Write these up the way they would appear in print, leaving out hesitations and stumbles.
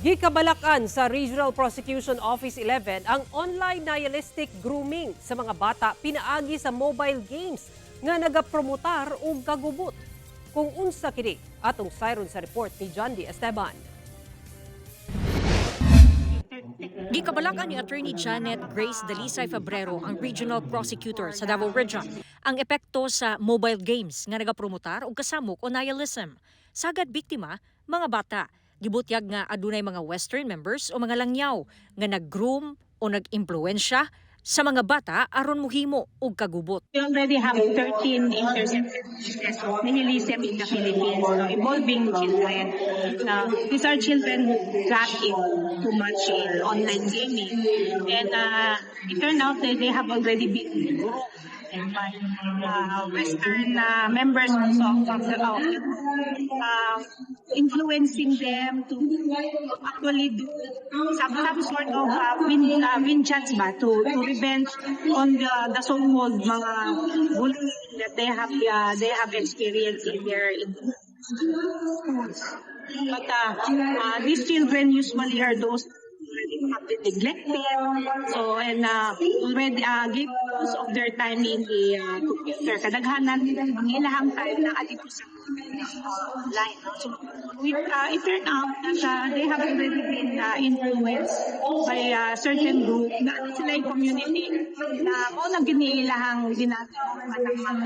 Gikabalakan sa Regional Prosecution Office 11 ang online nihilistic grooming sa mga bata pinaagi sa mobile games nga nagapromotar og kagubot. Kung unsa kini, atong sayron sa report ni John D. Esteban. Gikabalakan ni Attorney Janet Grace Dalisay Febrero, ang regional prosecutor sa Davao Region, ang epekto sa mobile games nga nagapromotar og kasamok o nihilism. Sagad biktima, mga bata. Gibutyag nga adunay mga Western members o mga langyaw nga nag-groom o nag-impluwensya sa mga bata aron muhimo og kagubot. We already have 13 intercepted cases of nihilism in the Philippines, no, involving children. Now, these are children who got in too much in online gaming. And it turned out that they have already been groomed by Western members also of the influencing them to actually do some sort of vengeance ba, to revenge on the so-called mga bullying that they have experienced in their schools. But these children usually are those already have been neglected. So, and already give most of their time in the computer. Kadaghanan, ang ilahang time na dito sa online. No? So, it turned out that they have already been influenced by a certain group na ano sila yung community na mao na gyud ni ilahang ginagawa mag mag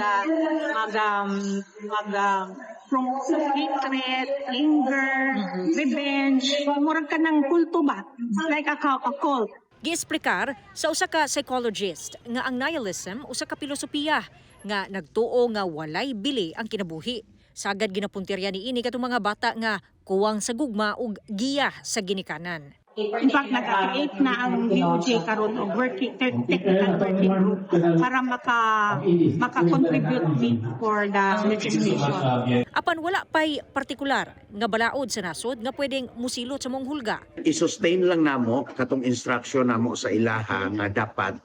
mag promote hatred, anger, revenge, murag kanang kulto ba? It's like a cult. Giesplikar sa usa ka psychologist nga ang nihilism usa ka pilosopiya nga nagtuo nga walay bili ang kinabuhi. Sagad ginapuntirya niini katong mga bata nga kuwang sa gugma ug giya sa ginikanan. In fact, nag-create na ang DOJ karon og working technical working group para maka-contribute for the legislation. Apan wala pay partikular nga balaod sa nasod nga pwedeng musilot sa maong hulga. I-sustain lang namo katong instruction namo sa ilaha nga dapat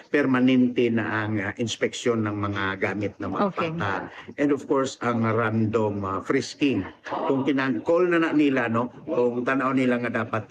permanente na ang inspeksyon ng mga gamit ng mga bata. And of course, ang random frisking. Kung kinan-call na na nila, no, kung tanaw nila nga dapat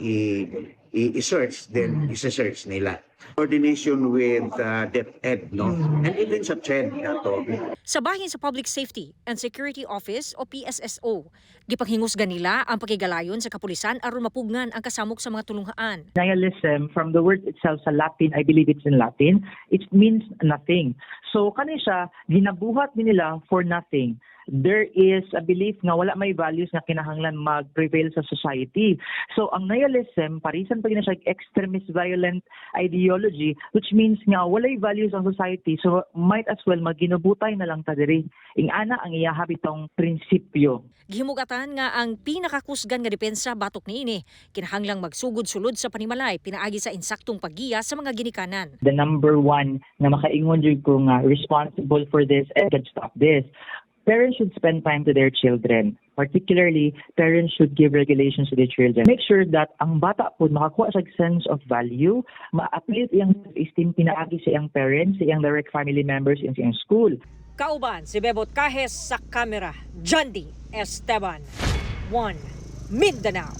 i-search, then i-search nila. Coordination with DepEd, no? And even sa CHED na to. Sa bahin sa Public Safety and Security Office o PSSO, gipanghingusgan nila ang pakigalayon sa kapulisan aron mapugngan ang kasamok sa mga tulunghaan. Nihilism, from the word itself sa Latin, I believe it's in Latin, it means nothing. So kani siya, ginabuhat ni nila for nothing. There is a belief nga wala may values nga kinahanglan mag-prevail sa society. So ang nihilism, parisan pa na siya extremist violent ideology, which means nga walay values ang society, so might as well magginubutay na lang ta diri. Ing-ana ang iyaha bitong prinsipyo. Gihimugatan nga ang pinakakusgan nga depensa batok niini kinahanglang magsugod sulod sa panimalay pinaagi sa insaktong paggiya sa mga ginikanan. The number one nga makaingon jud ko nga responsible for this and can stop this. Parents should spend time to their children. Particularly, parents should give regulations to their children. Make sure that ang bata po makakuha sa sense of value, ma-uplift iyang self-esteem pinaagi sa iyang parents, sa iyang direct family members, and sa iyang school. Kauban si Bebot Cajes sa kamera. Jandy Esteban. 1 Mindanao.